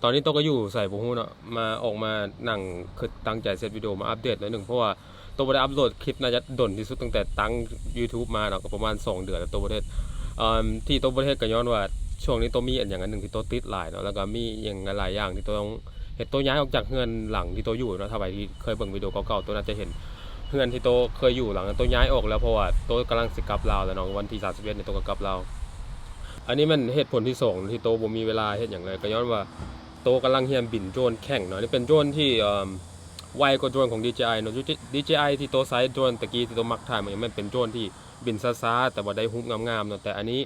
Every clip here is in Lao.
ຕອນນີ້ໂຕກໍຢູ່ໃສບໍ່ຮູ້ເນາະ ມາ ອອກມານັ່ງຄິດຕັ້ງໃຈເຮັດວິດີໂອມາອັບເດດໜ້ອຍໜຶ່ງ ເພາະວ່າໂຕບໍ່ໄດ້ອັບໂຫຼດຄລິບ ໜ້າຈະດົນທີ່ສຸດຕັ້ງແຕ່ຕັ້ງ YouTube ມາເນາະ ກໍປະມານສອງເດືອນແລ້ວໂຕບໍ່ໄດ້ເຮັດ. ເອີ່ມ ທີ່ໂຕບໍ່ໄດ້ເຮັດກໍຍ້ອນວ່າຊ່ວງນີ້ໂຕມີອັນຫຍັງອັນໜຶ່ງທີ່ໂຕຕິດຫຼາຍເນາະ ແລ້ວກໍມີຫຍັງຫຼາຍໆຢ່າງທີ່ໂຕຕ້ອງເຮັດ. ໂຕຍ້າຍອອກຈາກເຮືອນຫຼັງທີ່ໂຕຢູ່ເນາະ ຖ້າໃຜທີ່ເຄີຍເບິ່ງວິດີໂອເກົ່າໆ ໂຕໜ້າຈະເຫັນເຮືອນທີ່ໂຕເຄີຍຢູ່ຫຼັງນັ້ນ ໂຕຍ້າຍອອກແລ້ວ ເພາະວ່າໂຕກຳລັງຊິກັບລາວແລ້ວເນາະ ວັນທີສາມສິບເອັດນີ້ໂຕກໍກັບລາວ. ອັນນີ້ແມ່ນເຫດຜົນທີສອງທີ່ໂຕບໍ່ມີເວລາເຮັດຫຍັງເລີຍ ກໍຍ້ອນວ່າໂຕກຳລັງຮຽນບິນໂດຣນແຂ່ງເນາະ. ນີ້ເປັນໂດຣນທີ່ ເອີ່ມ ໄວກວ່າໂດຣນຂອງ DJI ເນາະ. DJI ທີ່ໂຕໃຊ້ ໂດຣນຕະກີ້ທີ່ໂຕມັກຖ່າຍ ມັນແມ່ນເປັນໂດຣນທີ່ບິນຊ້າໆ ແຕ່ວ່າໄດ້ຮູບງາມໆເນາະ ແຕ່ອັນນີ້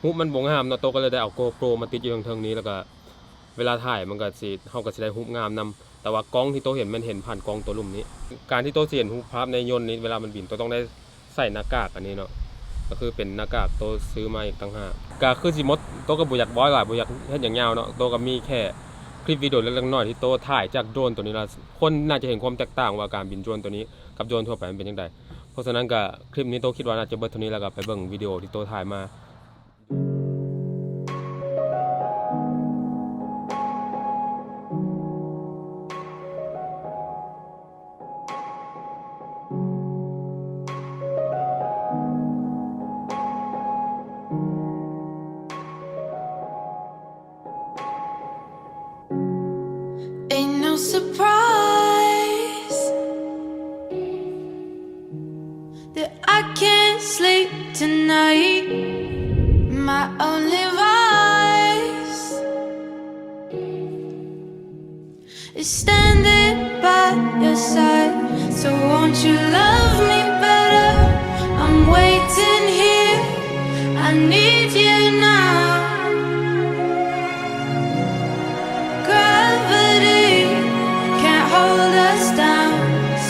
ຮູບມັນບໍ່ງາມເນາະ. ໂຕກໍເລີຍໄດ້ເອົາ GoPro ມາຕິດຢູ່ເທິງໆນີ້ ແລ້ວກໍເວລາຖ່າຍມັນກໍຊິ ເຮົາກໍຊິໄດ້ຮູບງາມນຳ. ແຕ່ວ່າກ້ອງທີ່ໂຕເຫັນແມ່ນເຫັນຜ່ານກ້ອງໂຕລຸ່ມນີ້. ການທີ່ໂຕຊິເຫັນຮູບພາບໃນຍົນນີ້ ເວລາມັນບິນ ໂຕຕ້ອງໄດ້ ໃສ່ໜ້າກາກອັນນີ້ເນາະ ກໍຄືເປັນໜ້າກາກໂຕຊື້ມາອີກຕ່າງຫາກ. ກໍຄືຊິໝົດ ໂຕກໍບໍ່ຢາກເວົ້າຫຼາຍ ບໍ່ຢາກເຮັດຫຍັງຍາວເນາະ. ໂຕກໍມີແຄ່ຄລິບວິດີໂອເລັກໆນ້ອຍໆທີ່ໂຕຖ່າຍຈາກໂດຣນໂຕນີ້ລະ. ຄົນໜ້າຈະເຫັນຄວາມແຕກຕ່າງວ່າການບິນໂດຣນໂຕນີ້ກັບໂດຣນທົ່ວໄປມັນເປັນຈັ່ງໃດ. ເພາະສະນັ້ນກໍຄລິບນີ້ໂຕຄິດວ່າໜ້າຈະເບິດເທົ່ານີ້ ແລ້ວກໍໄປເບິ່ງວິດີໂອທີ່ໂຕຖ່າຍມາ. Ain't no surprise that I can't sleep tonight. My only vice is standing by your side. So won't you love me better? I'm waiting here, I need you now. Gravity can't hold us down,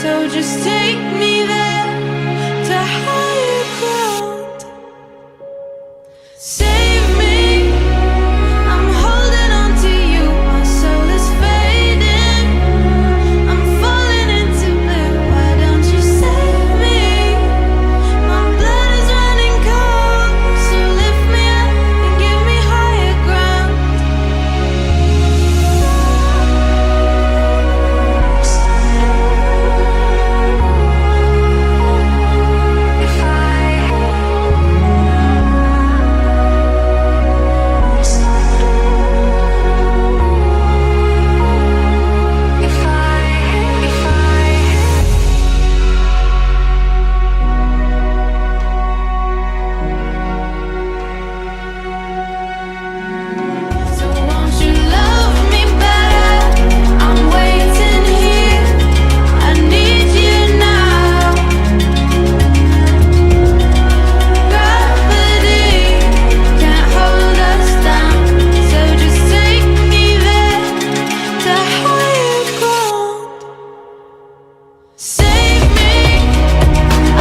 so just take me there to higher ground. Save me, I'm holding on to you. My soul is fading, I'm falling into blue. Why don't you save me? My blood is running cold, so lift me up and give me higher ground. So won't you love me better? I'm waiting here, I need you now. Gravity can't hold us down, so just take me there to higher ground. Save me,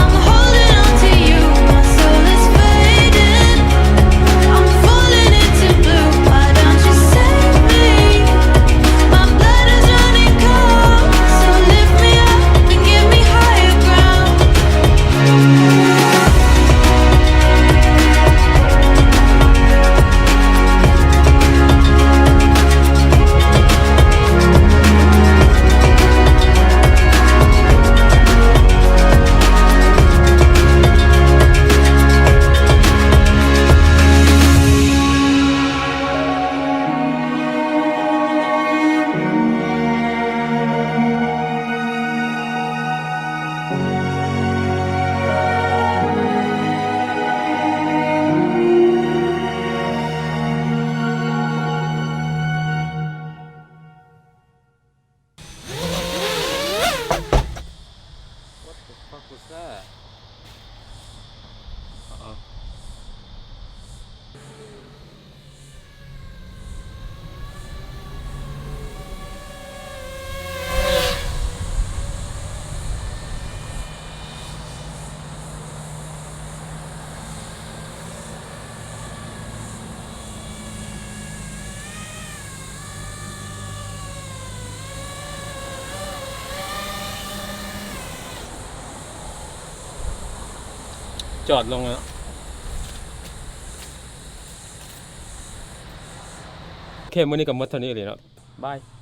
I'm holding on to you. My soul is fading, I'm falling into blue. Why don't you save me? My blood is running cold, so lift me up and give me higher ground. ຈອດລົງແລ້ວເນາະ. ໂອເຄ ມື້ນີ້ກໍໝົດເທົ່ານີ້ອີ່ຫຼີເນາະ. ບາຍ.